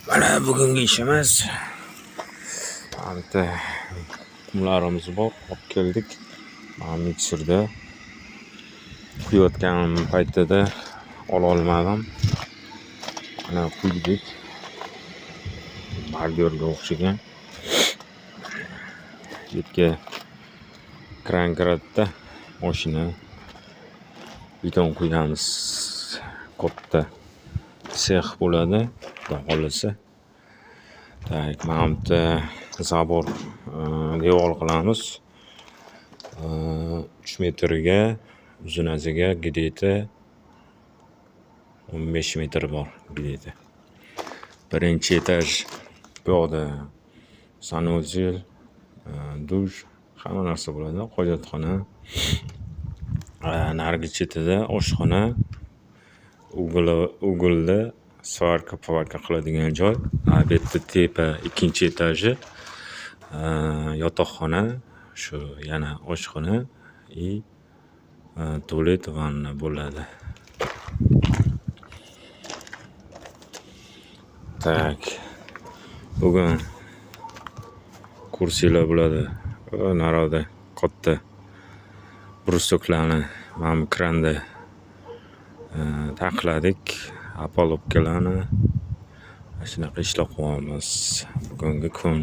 Mana bugungi ishimiz. Mana bitta qumlarimiz bor, olib keldik. Mana mikserda quyayotgan paytida ololmadim. Mana quydik. Bordyurga o'xshagan. Yerga kran kiradida, moshina beton quyamiz. Katta sex bo'ladi, Xudo xohlasa. Так, mana bu yerda забор, devor qilamiz. 3 metrga, uzunasiga где-то 15 metr bor где-то. Birinchi etaj bu yoqda санузел, dush, hamma narsa bo'ladi. Hojatxona. Narigi chetida oshxona, угол da сварка pvarka qiladigan joy. Bu yerda tepa ikkinchi etaji yotoqxona, shu yana oshxona и tualet, vanna bo'ladi. Так, bugun kursiylar bo'ladi. Naryoqda katta brusoklarni mana bu kranda taxladik, opalubkalarni. Mana shunaqa ishlar qilyapmiz bugungi kun.